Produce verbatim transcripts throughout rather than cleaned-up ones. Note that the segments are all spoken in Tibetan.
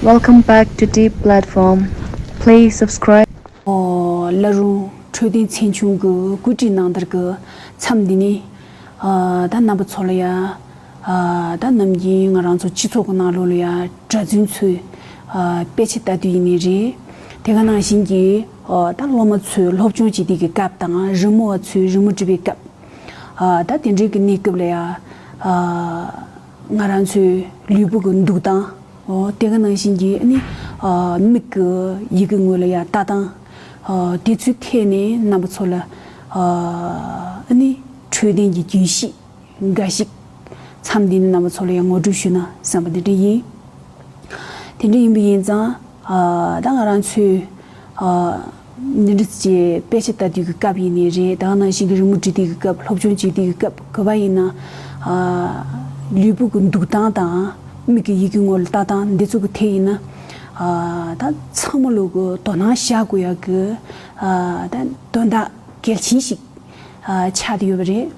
Welcome back to Deep Platform. Please subscribe. ཨོ། བླ་རུང་འཕྲོད་བསྟེན་ཚན་ཆུང་གི་བཀོད་སྒྲིག་གནང་བསྡད་ཀྱི་མཚམས་འདི་ནས། ཨ། ད་རྣམ་པ་ཚོ་ལ་ཡ། ཨ། ད་ནམ་རྒྱུན་ང་རང་ཚོ་སྤྱི་ཚོགས་ཀྱི་ནང་ལོགས་ལ་ཡ་གྲྭ་བཙུན་ཚོས། ཨ། དཔེ་ཆ་ལྟ་དུས་ཡིན་ནའི་རེད། དེ་ག་ནང་བཞིན་གྱི། ཨ། ད་སློབ་མ་ཚོས་སློབ་སྦྱོང་བྱེད་དུས་ཀྱི་སྐབས་དང་། རི་མོ་བ་ཚོས་རི་མོ་འབྲི་བའི་སྐབས། ཨ། ད་དེ་འདྲའི་གི་གནས་སྐབས་ལ་ཡ། ཨ། ང་རང་ཚོའི་ལུས་པོ་གི་འདུག་སྟངས། ཨོ། དེ་ག་ནང་བཞིན་གྱི་ཨ་ནི། ཨ། མིག་གི་ཡི་གེ་ངོས་ལ་ཡ་ལྟ་སྟངས། ཨ། དེ་ཚོའི་ཐད་ནས་རྣམ་པ་ཚོ་ལ། ཨ། ཨ་ནི་འཕྲོད་བསྟེན་གྱི་རྒྱུན་ཤེས་འགའ་ཞིག་མཚམས་འདི་ནས་རྣམ་པ་ཚོ་ལ་ཡ་ངོ་སྤྲོད་ཞུས་ན་བསམ་པ་འདི་འདྲ་ཡིན། དེ་འདྲ་ཡིན་པ་ཡིན་ཙང་། ཨ། ད་ང་རང་ཚོས། ཨ། འདི་འདྲ་ཅིག་དཔེ་ཆ་ལྟ་དུས་ཀྱི་སྐབས་ཡིན་ནའི་རེད། དེ་ག་ནང་བཞིན་གྱི་རི་མོ་འབྲི་དུས་ཀྱི་སྐབས། སློབ་སྦྱོང་བྱེད་དུས་ཀྱི་སྐབས། ག་པར་ཡིན་ན། ཨ། ལུས་པོ་གི་འདུག་སྟངས་དང་། མིག་གི་ཡི་གེ་ངོས་ལ་ལྟ་སྟངས་འདི་ཚོ་གི་ཐད་ཡིན་ན། ཨ། ད་ཚང་མ་ལོག་གི་དོ་སྣང་བཞག་དགོས་ཡག་གི། ཨ། ད་དོན་དག་གལ་ཆེན་ཞིག་ཨ། ཆགས་བསྡད་ཡོད་པ་རེད།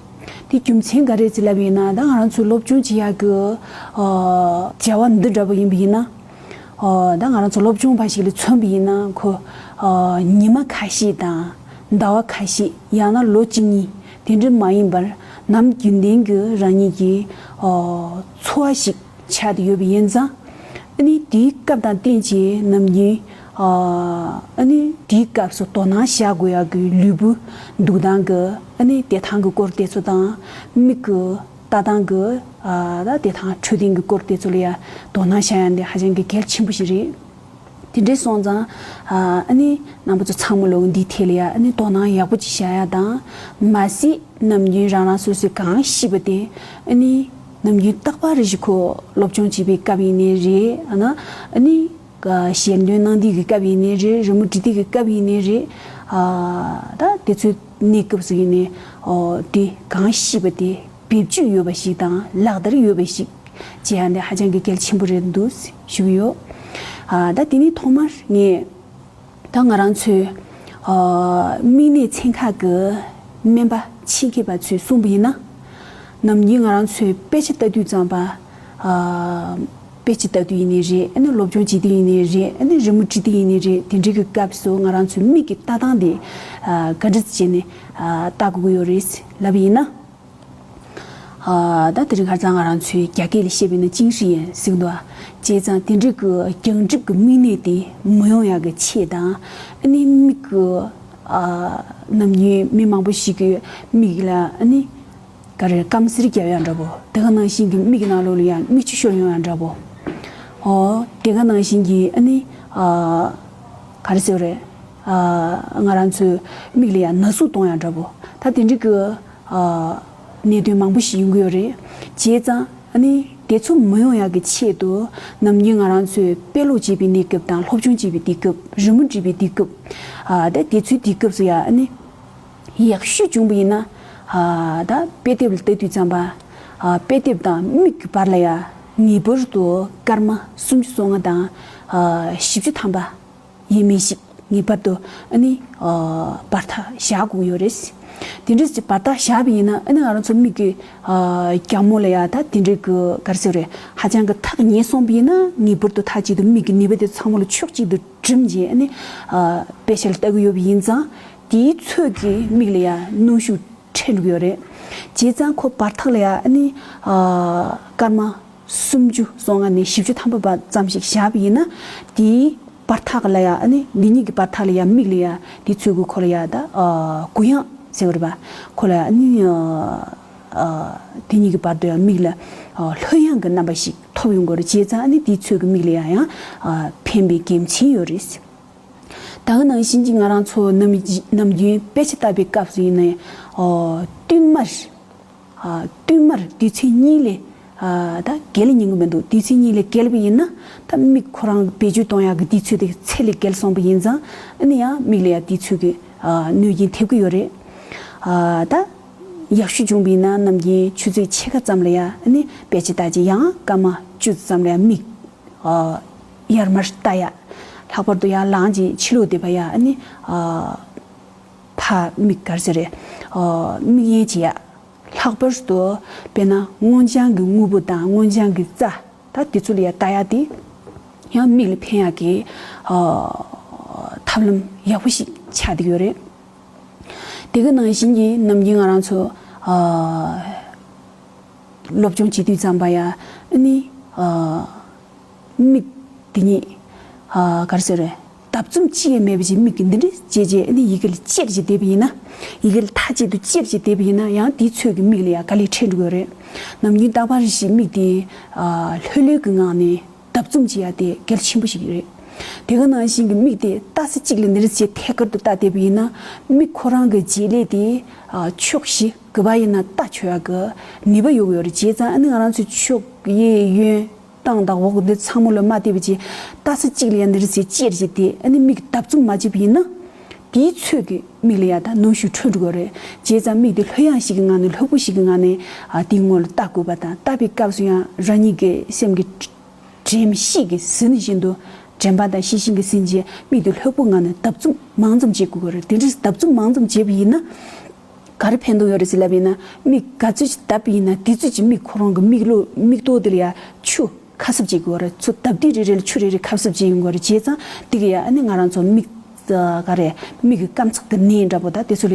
དེ་རྒྱུ་མཚན་ག་རེད་ཟེར་ལབ་ཡིན་ན། ད་ང་རང་ཚོས་སློབ་སྦྱོང་བྱེད་ཡག་གི། ཨ། བྱ་བ་འདི་འདྲ་པོ་ཡིན་པ་ཡིན་ན། ཨ། ད་ང་རང་ཚོ་སློབ་སྦྱོང་པ་ཞིག་ལ་མཚོན་པ་ཡིན་ན། ཁོ། ཨ། ཉི་མ་ཁ་ཤས་དང་ཟླ་བ་ཁ་ཤས། ཡང་ན་ལོ་གཅིག་གཉིས་དེ་འདྲ་མ་ཡིན་པར། ནམ་རྒྱུན་ལྡན་གྱི་རང་ཉིད་ཀྱི། ཨ། འཚོ་བ་ཞིག་ཆགས་བསྡད་ཡོད་པ་ཡིན་ཙང་། ཨ་ནི་དེའི་སྐབས་དང་བསྟུན་བྱས་ནམ་རྒྱུན། ཨ། ཨ་ནི་དེའི་སྐབས་སུ་དོ་སྣང་བྱ་དགོས་ཡག་གི་ལུས་པོ་འདུག་སྟངས་ཀྱི། ཨ་ནི་བདེ་ཐང་གི་སྐོར་དེ་ཚོ་དང་། མིག་གི་ལྟ་སྟངས་ཀྱི། ཨ། ད་བདེ་ཐང་འཕྲོད་བསྟེན་གྱི་སྐོར་དེ་ཚོ་ལ་ཡ་དོ་སྣང་བྱ་ཡག་འདི་ཧ་ཅང་གི་གལ་ཆེན་པོ་ཞིག་རེད། དེ་འདྲ་སོང་ཙང་། ཨ། ཨ་ནི་རྣམ་པ་ཚོ་ཚང་མ་ལོག་འདིའི་ཐད་ལ་ཡ་ཨ་ནི་དོ་སྣང་ཡག་པོ་ཅིག་བྱ་ཡག་དང་། མ་ཟད་ནམ་རྒྱུན་རང་རང་སོ་སོས་གང་ཤེས་པ་དེ། ཨ་ནི་ནམ་རྒྱུན་རྟག་པར་རེ་བཞིན་ཁོ་སློབ་སྦྱོང་བྱེད་པའི་སྐབས་ཡིན་ནའི་རེད། ཨ་ན། ཨ་ནི་ཞལ་འདོན་གནང་དུས་ཀྱི་སྐབས་ཡིན་ནའི་རེད། རི་མོ་འབྲི་དུས་ཀྱི་སྐབས་ཡིན་ནའི་རེད། ཨ། ད་དེ་ཚོའི་གནས་སྐབས་སུ་ཡིན་ནའི། ཨོ། དེ་གང་ཤེས་པ་དེ་བེད་སྤྱོད་ཡོད་པ་ཞིག་དང་ལག་བསྟར་ཡོད་པ་ཞིག་བྱེད་ཡག་འདི་ཧ་ཅང་གི་གལ་ཆེན་པོ་རེད་འདུག་ཞུ་གི་ཡོད། ཨ། ད་དེ་ནས་ཐོག་མར་ངས། ད་ང་རང་ཚོའི། ཨ། མིག་ནད་ཚན་ཁག་གི་སྨན་པ་ཆེད་མཁས་པ་ཚོས་གསུངས་པ་ཡིན་ན། ནམ་རྒྱུན་ང་རང་ཚོས་དཔེ་ཆ་ལྟ་དུས་ཙམ་པ། ཨ། དཔེ་ཆ་ལྟ་དུས་ཡིན་ནའི་རེད། ཨ་ནི་སློབ་སྦྱོང་བྱེད་དུས་ཡིན་ནའི་རེད། ཨ་ནི་རི་མོ་འབྲི་དུས་ཡིན་ནའི་རེད། དེ་འདྲའི་གི་སྐབས་སུ་ང་རང་ཚོའི་མིག་གི་ལྟ་སྟངས་དེ། ཨ། ག་འདྲ་བྱས་ནས། ཨ། ལྟ་དགོས་ཀྱི་ཡོད་རེད་ལབ་པ་ཡིན་ན། ཨ། ད་དེ་རིང་ཁ་སང་ང་རང་ཚོའི་རྒྱ་སྐད་ལ་བཤད་པ་ཡིན་ན་近视眼ཟེར་གྱི་འདུག་ཨ། བྱས་ཙང་དེ་འདྲའི་གི་རྒྱང་འགྲིབ་ཀྱི་མིག་ནད་དེ་མི་ཡོང་ཡག་གི་ཆེད་དང་། ཨ་ནི་མིག་གི། ཨ། ནམ་རྒྱུན་མི་མང་པོ་ཞིག་གི་མིག་ལ་ཨ་ནི་ག་རེ་སྐམ་སེར་རྒྱག་ཡག་འདྲ་པོ། དེ་ག་ནང་བཞིན་གྱི་མིག་གི་ནང་ལོགས་ལ་ཡང་མིག་ཆུ་ཤོར་ཡོང་ཡག་འདྲ་པོ། ཨོ། དེ་ག་ནང་བཞིན་གྱི་ཨ་ནི། ཨ། ག་རེ་ཟེར་རེད། ཨ། ང་རང་ཚོའི་མིག་ལ་ཡང་ན་ཟུག་གཏོང་ཡག་འདྲ་པོ། ད་དེ་འདྲའི་གི། ཨ། གནད་དོན་མང་པོ་ཞིག་ཡོང་གི་ཡོད་རེད། བྱས་ཙང་ཨ་ནི་དེ་ཚོ་མི་ཡོང་ཡག་གི་ཆེད་དུ། ནམ་རྒྱུན་ང་རང་ཚོས་དཔེ་ཀློག་བྱེད་པའི་གནས་སྐབས་དང་། སློབ་སྦྱོང་བྱེད་པའི་དུས་སྐབས། རི་མོ་འབྲི་བའི་དུས་སྐབས། ཨ། ད་དེ་ཚོའི་དུས་སྐབས་སུ་ཡང་ཨ་ནི་ཡག་ཤོས་བྱུང་པ་ཡིན་ན། ཨ། ད་དཔེ་དེབ་ལ་ལྟ་དུས་ཙམ་པ། ཨ། དཔེ་དེབ་དང་མིག་གི་བར་ལ་ཡང་ངེས་པར་དུ་སྐར་མ་སུམ་ཅུ་སོ་ལྔ་དང་། ཨ། བཞི་བཅུ་ཐམ་པ་ཡས་མས་ཤིག་ངེས་པར་དུ་ཨ་ནི། ཨ། བར་ཐག་བཞག་དགོས་ཡོད་རེད། དེ་འདྲ་ཅིག་བར་ཐག་བཞག་པ་ཡིན་ན། ཨ་ནི་ང་རང་ཚོ་མིག་གི། ཨ། རྒྱ་མོ་ལ་ཡང་ད་དེ་འདྲའི་གི་ག་རེ་ཟེར་རེད། ཧ་ཅང་གི་ཐག་ཉེ་སོང་པ་ཡིན་ན། ངེས་པར་དུ་མཐའ་གཅིག་ཏུ་མིག་གི་ནུས་པ་དེ་ཚང་མ་ལ་ཕྱོགས་གཅིག་ཏུ་བསྒྲིམས་བྱས། ཨ་ནི། ཨ། དཔེ་ཆ་ལ་ལྟ་གི་ཡོད་པ་ཡིན་ཙང་། དེའི་ཚོད་ཀྱིས་མིག་ལ་ཡང་གནོན་ཤུགས་འཕྲད་འགྲོ་གི་ཡོད་རེད། བྱས་ཙང་ཁོ་བར་ཐག་ལ་ཡང་ཨ་ནི། ཨ། སྐར་མ་སུམ་ཅུ་སོ་ལྔ་ནས་བཞི་བཅུ་ཐམ་པ་བར་ཙམ་ཞིག་བཞག་པ་ཡིན་ན། དེའི་བར་ཐག་ལ་ཡང་ཨ་ནི་འདི་གཉིས་ཀྱི་བར་ཐག་ལ་ཡང་མིག་ལ་ཡང་དེའི་ཚོད་ཀྱིས་ཁོ་ལ་ཡང་ད། ཨ། གུ་ཡངས་ཟེར་བ་རེད་པ། ཁོ་ལ་ཡང་ཨ་ནི། ཨ། ཨ། དེ་གཉིས་ཀྱི་བར་དུ་ཡང་མིག་ལ། ཨ། ལྷོད་ཡངས་ཀྱི་རྣམ་པ་ཞིག་ཐོབ་ཡོང་གི་རེད། བྱས་ཙང་ཨ་ནི་དེའི་ཚོད་ཀྱིས་མིག་ལ་ཡང་ཡང་། ཨ། ཕན་པའི་དགེ་མཚན་ཡོད་རེད། ད་ག་ནང་བཞིན་གྱི་ང་རང་ཚོ་ནམ་ནམ་རྒྱུན་དཔེ་ཆ་ལྟ་བའི་སྐབས་སུ་ཡིན་ནའི། ཨོ། བསྟུད་མར། ཨ། བསྟུད་མར་དུས་ཚོད་གཉིས་ལས། ཨ། ད་བརྒལ་ཉན་གྱི་མི་འདུག་དུས་ཚོད་གཉིས་ལས་བརྒལ་བ་ཡིན་ན། ད་མིག་ཁོ་རང་བེད་སྤྱོད་གཏོང་ཡག་གི་དུས་ཚོད་དེ་ཚད་ལས་བརྒལ་སོང་པ་ཡིན་ཙང་། ཨ་ནི་ཡང་མིག་ལ་ཡང་དུས་ཚོད་ཀྱི། ཨ། གནོད་སྐྱོན་ཐེབས་ཀྱི་ཡོད་རེད། ཨ། ད་ཡག་ཤོས་བྱུང་བ་ཡིན་ན་ནམ་རྒྱུན་ཆུ་ཚོད་ཕྱེད་ཀ་ཙམ་ལ་ཡང་ཨ་ནི་དཔེ་ཆ་ལྟ་བྱས། ཡང་སྐར་མ་བཅུ་ཙམ་ལ་ཡང་མིག་ཨ། ཡར་མར་ལྟ་ཡ། ལྷག་པར་དུ་ཡང་ལངས་རྗེས་ཕྱི་ལོགས་བསྡད་པ་ཡ། ཨ་ནི། ཨ། ཕར་མིག་ག་རེ་ཟེར་རེད། ཨ། མིག་དབྱེ་བྱེད་ཡ། ལྷག་པར་དུ་དཔེར་ན་སྔོ་ལྗང་གི་དངོས་པོ་དང་སྔོ་ལྗང་གི་རྩྭ། ད་དེ་ཚོ་ལ་ཡ་ལྟ་ཡ་དེ། ཡང་མིག་ལ་ཕན་ཡག་གི་ཨ་ཐབས་ལམ་ཡག་པོ་ཞིག་ཆགས་བསྡད་ཡོད་རེད། དེ་ག་ནང་བཞིན་གྱི་ནམ་རྒྱུན་ང་རང་ཚོ་ཨ་སློབ་སྦྱོང་བྱེད་དུས་ཙམ་པ་ཡ་ཨ་ནི་ཨ་མིག་དེ་ཉིད་ཨ་ག་རེ་ཟེར་རེད། ལྡབ་འཛུམ་ཅི་ཡང་མེད་པ་ཅིག་མིག་གིས་འདི་འདྲ་བྱས་རྗེས་ཨ་ནི་ཡི་གེ་ལ་ཅེར་བྱས་བསྡད་པ་ཡིན་ན། ཡི་གེ་ལ་མཐའ་གཅིག་ཏུ་ཅེར་བྱས་བསྡད་པ་ཡིན་ན་ཡང་དེའི་ཚོད་ཀྱིས་མིག་ལ་ཡང་དཀའ་ལས་འཕྲད་འགྲོ་གི་རེད། ནམ་རྒྱུན་རྟག་པར་རེ་ཞིག་མིག་དེ་ཨ་ལྷོད་ལྷོད་ཀྱི་ངང་ནས་ལྡབ་འཛུམ་བྱེད་ཡ་དེ་གལ་ཆེན་པོ་ཞིག་རེད། དེ་ག་ནང་བཞིན་གྱི་མིག་དེ་ལྟ་ས་གཅིག་ལ་འདི་འདྲ་བྱས་ཐད་ཀར་དུ་ལྟ་བསྡད་པ་ཡིན་ན། མིག་ཁོ་རང་གི་བརྗེ་ལས་དེ་ཨ་ཕྱོགས་བཞི་ག་པར་ཡིན་ན་ལྟ་ཆོག་ཡ་གི་ནུས་པ་ཡོད་ཀྱི་ཡོད་རེད། བྱས་ཙང་ཨ་ནི་ང་རང་ཚོའི་ཕྱོགས་གཡས་གཡོན། སྟེང་དང་འོག་འདི་ཚང་མ་ལ་མ་བལྟས་པ་ཅིག་ལྟ་ས་གཅིག་ལ་ཡང་འདི་རེ་ཟེར་ཅེར་བྱས་ཏེ་ཨ་ནི་མིག་ལྡབ་འཛུམ་མ་བྱས་པ་ཡིན་ན། དེའི་ཚོད་ཀྱིས་མིག་ལ་ཡང་ད་ནུས་ཤུགས་འཕྲོད་འགྲོ་གི་རེད། བྱས་ཙང་མིག་དེ་ལྷོད་ཡངས་ཤིག་གི་ངང་ནས་ལྷོད་པོ་ཞིག་གི་ངང་ནས་ཨ་དེའི་ངོ་ལ་ལྟ་དགོས་པ་དང་ལྟ་བའི་སྐབས་སུ་ཡང་རང་ཉིད་ཀྱི་སེམས་ཀྱི་དྲན་ཤེས་ཀྱིས་ཟིན་བཞིན་དུ་དྲན་པ་དང་ཤེས་བཞིན་གྱིས་ཟིན་རྗེས་མིག་དེ་ལྷོད་པོ་ངང་ནས་ལྡབ་འཛུམ་མང་ཙམ་བྱེད་དགོས་ཀྱི་རེད། དེ་འདྲ་ལྡབ་འཛུམ་མང་ཙམ་བྱས་པ་ཡིན་ན། ག་རེ་ཕན་ཐོགས་ཡོད་རེད་ཟེར་ལབ་ཡིན་ན། མིག་ག་ཚོད་ཅིག་ལྡབ་པ་ཡིན་ན་དེ་ཚོད་ཀྱིས་མིག་ཁོ་རང་གི་མིག་ལོ་མིག་ཏོ་དེ་ལ་ཡ་ཆུ་ཁ་གསབ་བྱེད་དགོས་རེད། ཚུར་ལྡབ་དུས་རེ་རེ་ལ་ཆུ་རེ་རེ་ཁ་གསབ་བྱེད་ཡོང་དགོས་རེད། བྱས་ཙང་དེ་གི་ཡ་ཨ་ནི་ང་རང་ཚོ་མིག་ག་རེ་མིག་གི་སྐམ་ཚགས་དང་ནད་འདྲ་པོ་ད་དེ་ཚོ་ལ་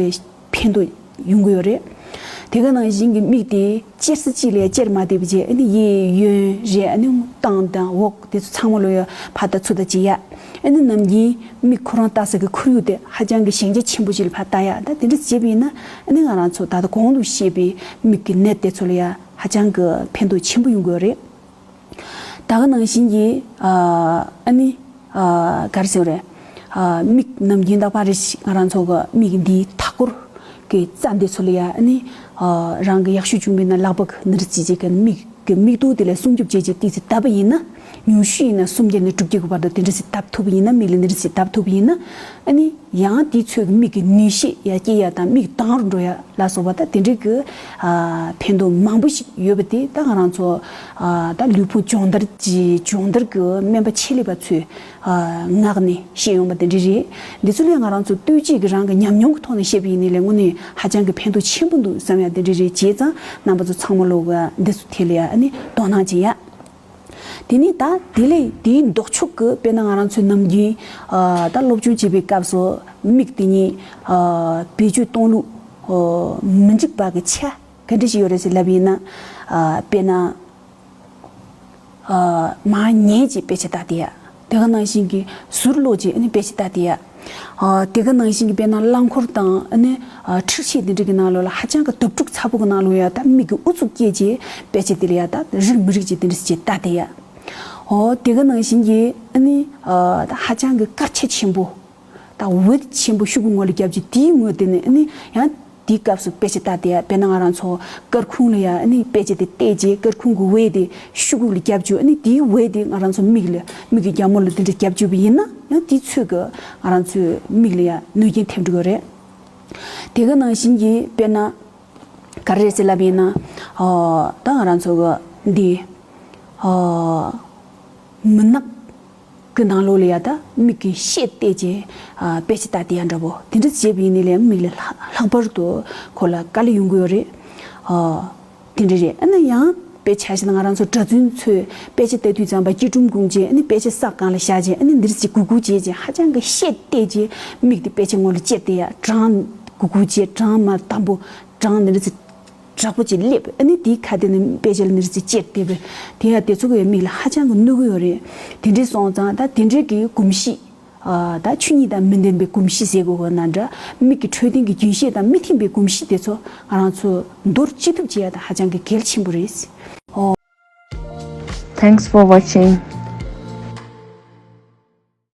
ཕན་ཐོགས་ཡོང་གི་ཡོད་རེད། དེ་ག་ནང་བཞིན་གྱི་མིག་དེ་ཅེར་ས་གཅིག་ལ་ཡ་ཅེར་མ་བསྡད་པ་བྱས་ཨ་ནི་གཡས་གཡོན་རེད། ཨ་ནི་སྟེང་དང་འོག་དེ་ཚོ་ཚང་མ་ལོ་ཡ་ཕར་ལྟ་ཚུར་ལྟ་བྱེད་ཡ། ཨ་ནི་ནམ་རྒྱུན་མིག་ཁོ་རང་ལྟ་ས་གི་ཁོར་ཡུག་དེ་ཧ་ཅང་གི་ཞན་ཆ་ཆེན་པོ་ཞིག་ལ་ཕར་ལྟ་ཡ། ད་དེ་འདྲ་བྱས་པ་ཡིན་ན་ཨ་ནི་ང་རང་ཚོ་ད་ལྟ་གོང་དུ་བཤད་པའི་མིག་གི་ནད་དེ་ཚོ་ལ་ཡ་ཧ་ཅང་གི་ཕན་ཐོགས་ཆེན་པོ་ཡོང་གི་ཡོད་རེད། ད་ག་ནང་བཞིན་གྱི་ཨ་ཨ་ནི་ཨ་ག་རེ་ཟེར་བ་རེད། ཨ་མིག་ནམ་རྒྱུན་རྟག་པར་རེ་ཞིག་ང་རང་ཚོ་གི་མིག་འདིའི་མཐའ་སྐོར་གྱི་རྩ་འདི་ཚོ་ལ་ཡ་ཨ་ནི་ཨ་རང་གི་ཡག་ཤོས་བྱུང་བས་ན་ལག་པ་གི་ནི་རེ་ཅི་ཅི་གི་མིག་གི་མིག་ཏོ་དེ་ལ་སྲུང་སྐྱོབ་བྱེད་ཅིག་ཏི་ཙི་ལྡབ་པ་ཡིན་ན། ཉུང་ཤོས་ཡིན་ན་སུམ་བརྒྱ་ནས་དྲུག་བརྒྱ་གི་བར་དུ་དེ་འདྲ་ཞིག་ལྡབ་ཐུབ་པ་ཡིན་ན། མིག་ལ་འདི་འདྲ་ཞིག་ལྡབ་ཐུབ་པ་ཡིན་ན། ཨ་ནི་ཡང་དེའི་ཚོད་ཀྱི་མིག་གི་ནུས་ཤེད་ཡར་སྐྱེ་ཡ་དང་མིག་དྭངས་རུ་འགྲོ་ཡ་ལ་སོགས་པ་ད་དེ་འདྲའི་གི་ཨ་ཕན་ཐོགས་མང་པོ་ཞིག་ཡོད་པ་དེ་ད་ང་རང་ཚོ་ཨ་ད་ལུས་ཕུང་སྦྱོང་བརྡར་གྱི་སྦྱོང་བརྡར་གྱི་སྨན་པ་ཆེད་ལས་པ་ཚོས་ཨ་ངག་ནས་བཤད་ཡོང་བ་དེ་འདྲ་རེད། འདི་ཚོ་ལས་ང་རང་ཚོ་ལྟོས་བཅས་ཀྱི་རང་གི་ཉམས་མྱོང་གི་ཐོག་ནས་བཤད་པ་ཡིན་ནའི་ལས་དངོས་གནས་ཧ་ཅང་གི་ཕན་ཐོགས་ཆེན་པོ་འདུག་བསམ་ཡ་དེ་འདྲ་རེད། བྱས་ཙང་རྣམ་པ་ཚོ་ཚང་མ་ལོག་ག་འདི་ཚོ་ཐད་ལ་ཡ་ཨ་ནི་དོ་སྣང་བྱེད་ཡ། དེ་ནས་ད་དེ་ལས་དེའི་ལྡོག་ཕྱོགས་ཀྱི་དཔེར་ན་ང་རང་ཚོའི་ནམ་རྒྱུན་ཨ་ད་སློབ་སྦྱོང་བྱེད་པའི་སྐབས་སུ་མིག་དེ་ཉིད་ཨ་བེད་སྤྱོད་གཏོང་ལུགས་ཨ་མི་འགྲིག་པ་གི་ཆ་ག་འདྲ་ཞིག་ཡོད་རེད་ཟེར་ལབ་ཡིན་ན། ཨ་དཔེར་ན་ཨ་མར་ཉལ་བྱས་དཔེ་ཆ་ལྟ་བསྡད་ཡ། དེ་ག་ནང་བཞིན་གྱི་ཟུར་ལོག་བྱས་ཨ་ནི་དཔེ་ཆ་ལྟ་བསྡད་ཡ། ཨ་དེ་ག་ནང་བཞིན་གྱི་དཔེར་ན་རླངས་འཁོར་དང་ཨ་ནི་ཨ་འཕྲུལ་ཆས་དེ་འདྲ་གི་ནང་ལོགས་ལ་ཧ་ཅང་གི་དྭ་ཕྲུག་ཚ་པོ་གི་ནང་ལོགས་ཡ་ད་མིག་གི་ཨུ་ཚུགས་སྐྱེས་བྱས་དཔེ་ཆ་དེ་ལ་ཡ་ད་རིག་མི་རིག་ཅིག་དེ་འདྲ་ཞིག་ལྟ་བསྡད་ཡ། ཨོ་དེ་ག་ནང་བཞིན་གྱི་ཨ་ནི་ཨ་ད་ཧ་ཅང་གི་དཀར་ཆ་ཆེན་པོ། ད་འོད་ཆེན་པོ་ཤོག་གུ་ངོས་ལ་བརྒྱབ་རྗེས་དེའི་ངོས་དེ་ནས་ཨ་ནི་ཡང་དེའི་སྐབས་སུ་དཔེ་ཆ་ལྟ་བསྡད་ཡ། དཔེར་ན་ང་རང་ཚོ་སྐར་ཁུང་ལ་ཡ་ཨ་ནི་དཔེ་ཆ་དེ་གཏད་རྗེས་སྐར་ཁུང་གི་འོད་དེ་ཤོག་གུ་ལ་བརྒྱབ་བཅུག་ཨ་ནི་དེའི་འོད་དེ་ང་རང་ཚོ་མིག་ལ་མིག་གི་རྒྱབ་མོ་ལ་དེ་འདྲ་བརྒྱབ་བཅུག་པ་ཡིན་ན་ཡང་དེའི་ཚོད་ཀྱིས་ང་རང་ཚོའི་མིག་ལ་ཡ་གནོད་སྐྱོན་ཐེབས་འགྲོ་གི་རེད། དེ་ག་ནང་བཞིན་གྱི་དཔེར་ན། ག་རེ་རེད་ཟེར་ལབ་ཡིན་ན། ཨོ་ད་ང་རང་ཚོ་གི་འདི་ཨོ་མུན་ནག་གི་ནང་ལོགས་ལ་ཡ་ད་མིག་གི་ཤེལ་གཏད་བྱས་ཨ་དཔེ་ཆ་ལྟ་བསྡད་ཡ་འདྲ་པོ་དེ་འདྲ་བྱས་པ་ཡིན་ནའི་ལས་མིག་ལ་ལྷག་ལྷག་པར་དུ་ཁོ་ལ་དཀའ་ལས་ཡོང་གི་ཡོད་རེད། ཨོ་དེ་འདྲ་རེད། ཨ་ནི་ཡང་དཔེ་ཆ་བཞག་ན་ང་རང་ཚོ་གྲྭ་བཙུན་ཚོས་དཔེ་ཆ་ལྟ་དུས་ཙམ་པ་སྐྱིལ་ཀྲུང་བསྒོམས་བྱས་ཨ་ནི་དཔེ་ཆ་ས་སྒང་ལ་བཞག་བྱས་ཨ་ནི་འདིར་ཅིག་གུག་གུག་བྱས་བྱས་ཧ་ཅང་གི་ཤེལ་གཏད་བྱས་མིག་དེ་དཔེ་ཆ་ངོ་ལ་ཅེར་བསྡད་ཡ། གྲང་གུག་གུག་བྱས་གྲང་མ་དམ་པོ། གྲང་ནི་རི་ཚི་དྲག་པོ་ཅིག་སླེབས། ཨ་ནི་དེའི་ཁ་དེ་ནི་དཔེ་ཆ་ལ་ནི་རི་ཚི་ཅེར་བསྡད་པས་དེ་ཡང་དེ་ཚོ་གི་མིག་ལ་ཧ་ཅང་གི་གནོད་གི་ཡོད་རེད། དེ་འདྲའི་སོང་ཙང་ད་དེ་འདྲའི་གི་གོམས་གཤིས་ཨ་ད་ཆོས་ཉིད་དང་མི་ལྡན་པའི་གོམས་གཤིས་ཟེར་དགོས་གོ་ན་འདྲ། མིག་གི་འཕྲོད་བསྟེན་གྱི་རྒྱུན་ཤེས་དང་མི་མཐུན་པའི་གོམས་གཤིས་དེ་ཚོ་ང་རང་ཚོ་འདོར་ཅི་ཐུབ་བྱེད་ཡ་དང་ཧ་ཅང་གི་གལ་ཆེན་པོ་རེད། ཨོ། Thanks for watching.